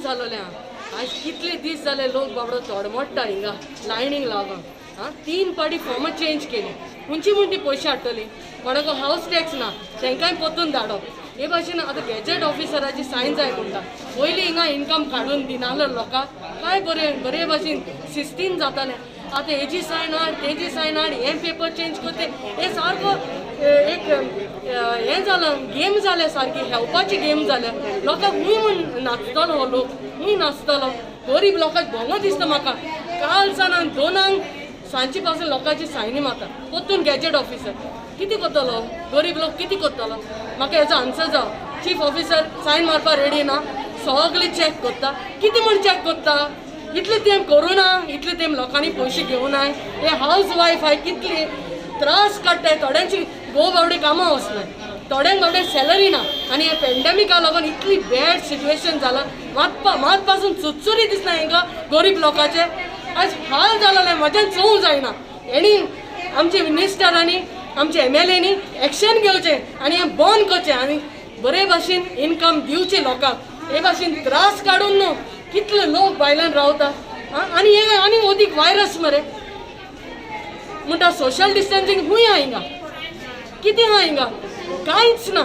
जालोलें आहा. आज कितले दीस जाले लोक बाबडो तडमडटा हिंगा लायनीक लागून. आं, 3 पाटी फॉर्मां चेंज केली. खंयची म्हूण ती पयशे हाडटली? कोणाक हावस टॅक्स ना, तांकांय परतून धाडप. हे भाशेन आतां गॅजेट ऑफिसराची सायन जाय म्हणटा. पयलीं हिंगा इनकम काडून दिनासलो लोकांक, काय बरें बरे भाशेन सिस्तीन जातालें. आतां हेजी सायन हाड, तेजी सायन हाड, हें पेपर चेंज करते, हें सारको एक हें जालां, गेम जाल्या सारकी, हेवपाची गेम जाल्या. लोकांक खूंय म्हूण नाचतलो हो लोक, खूंय नाचतलो? गरीब लोकांक भोंगो दिसता म्हाका. काल सावन 2 सांजचे पासून लोकांची सायनी मारता. परतून गॅजेट ऑफिसर कितें करतलो? गरीब लोक कितें करतलो? म्हाका हेजो आन्सर जाव. चीफ ऑफिसर सायन मारपाक रेडी ना, सगळें चॅक करता. कितें म्हूण चॅक करता? इतले तेंप करुना, इतले तेंप लोकांनी पयशे घेवनाय. हे हावस वायफ हाय कितले त्रास काडटाय. थोड्यांची घोव बावडे कामां वचनाय, थोड्यांक बावडे सॅलरी ना. आनी हे पेंडेमिका लागून इतली बॅड सिट्युएशन जालां. मात पासून चुरचुरी दिसना हेंकां गरीब लोकांचे. आज हाल जालें, म्हज्यान चोवंक जायना. हेणी आमचे मिनिस्टरांनी, आमचे MLAनी एक्शन घेवचें आनी हें बंद करचें आनी बरे भाशेन इनकम दिवचें लोकांक. हे भाशेन त्रास काडून न्हू कितले लोक भायल्यान रावता. आनी हे आनी अदीक वायरस मरे म्हणटा. सोशल डिस्टन्सिंग खूंय आहा हिंगा? कितें आहा हिंगा? कांयच ना.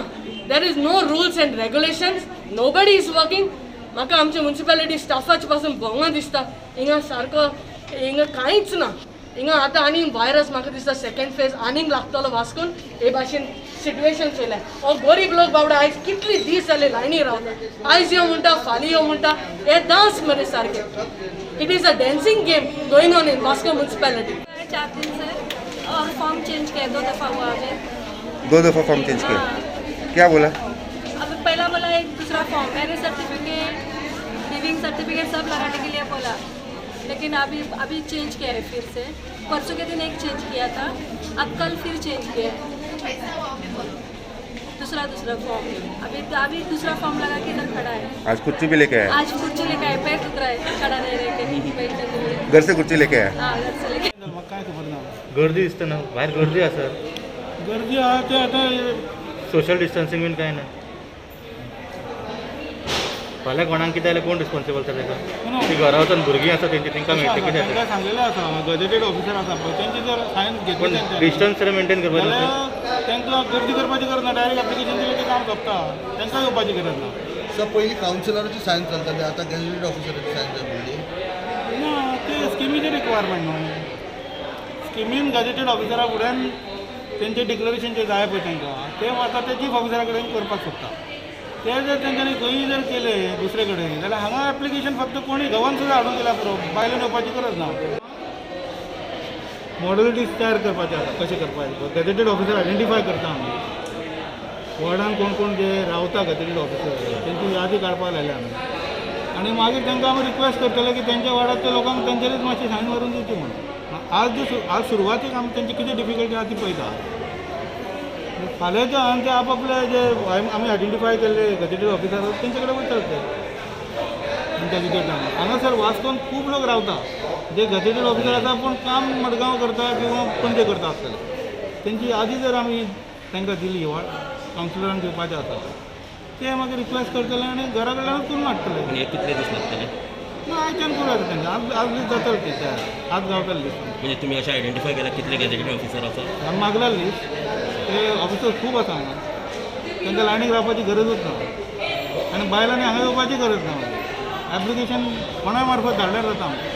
There is no rules and regulations, nobody is working. म्हाका आमचे मुन्सिपालिटी स्टाफाचे पासून भोंगा दिसता. हिंगा सारको हिंगा कांयच ना. हिंगा आतां आनी वायरस म्हाका दिसता सेकेंड फेज आनीक लागतलो वास्कोन. हे भाशेन सिट्युएशन चोयलें. हो गरीब लोक बाबडो आयज कितले दीस जाले लायनी रावता. आयज यो म्हणटा, फाल्यां यो म्हणटा. हे डांस मरे सारके. It is a dancing game going on in Vasco municipality. 4 दिन से और फॉर्म चेंज किया, 2 दफ़ा हुआ अभी. 2 दफ़ा फॉर्म चेंज किया? क्या बोला? अब पहला बोला एक दूसरा form, marriage certificate, living certificate सब लगाने के लिए बोला, लेकिन अभी अभी चेंज किया है फिर से. परसों के दिन एक चेंज किया था, अब कल फिर चेंज किया है दूसरा दूसरा फॉर्म. अभी अभी दूसरा फॉर्म लगा के इधर खड़ा है. आज कुर्सी भी लेके आया? आज कुर्सी लेके आए, पैर दुख रहा है खड़ा नहीं रह के बैठने के लिए. घर से कुर्सी लेके आया? हाँ, घर से लेके. काय खबर ना. गर्दी दिसता ना भायर, गर्दी आसा. गर्दी आहा ते आतां सोशल डिस्टन्सिंग बीन कांय ना. फाल्यां कोणाक कितें जाल्यार कोण रिस्पॉन्सिबल आसा तेका? ती घरा वचून भुरगीं आसा तेंची, तेंकां मेळटा कितें तांकां सांगलेलें आसा, गजेटेड ऑफिसर आसा पळय तेंची जर सायन घेतली, डिस्टन्स तरी मेंटेन करपाक जाल्यार तांकां गर्दी करपाची गरज ना. डायरेक्ट एप्लिकेशन दिलें की काम सोंपता, तांकां येवपाची गरज ना. सर पयलीं कावन्सिलराची सायन चलताली, आतां गजेटेड ऑफिसराची सायन जाय पडली ना. ते स्किमीचे रिक्वायरमेंट न्हू. स्किमीन गजेटेड ऑफिसरा फुड्यान तेंचे डिक्लरेशन जे जाय पळय तांकां, ते आतां ते चीफ ऑफिसरा कडेन करपाक सोदता. ते जर तेंच्यांनी खंय जर केले दुसरे कडेन जाल्यार हांगा एप्लिकेशन फक्त कोणी घोवान सुद्दां हाडून दिल्यार पुरो, बायलेन येवपाची गरज ना. मॉडलिटीज तयार करपाचे आसा, कशें करपाचें. गजेटेड ऑफिसर आयडेंटिफाय करता आमी. वॉर्डान कोण कोण जे रावता गजेटेड ऑफिसर तेंची यादी काडपाक लायल्या आमी. आनी मागीर तांकां आमी रिक्वेस्ट करतले की तेंच्या वार्डांतल्या लोकांक तेंच्यांनीच मातशी सायन मारून दिवची म्हूण. आज सुरवातीक आमी तेंची कितें डिफिकल्टी आसा ती पळयता. फाल्यांच्या आमचे आपआपले जे आमी आयडेंटिफाय केल्ले गजेटेड ऑफिसर आसात तेंचे कडेन वयतात ते तेंच्या. हांगासर वास्कोन खूब लोक रावता जे गजेटेड ऑफिसर आसा, पूण काम मडगांव करता किंवा पणजे करता आसतले. तेंची यादी जर आमी तांकां दिली, कावन्सिलरान दिवपाचें आसा, ते मागीर रिक्वेस्ट करतले आनी घरा कडल्यानूच करून हाडटले. कितले दीस लागतले? ना, आयच्यान करूं जाता तेंचे. आज आज दीस जातले ते तयार, आज गावतले लिस्ट. म्हणजे तुमी अशें आयडेंटिफाय केला कितले गजेटेड ऑफिसर आसा? आमी मागला लिस्ट. ते ऑफिसर खूब आसा हांगा, तांकां लायनीक रावपाची गरजूच ना आनी बायलांनी हांगा येवपाची गरज ना. एप्लिकेशन कोणाय मार्फत धाडल्यार जाता आमकां.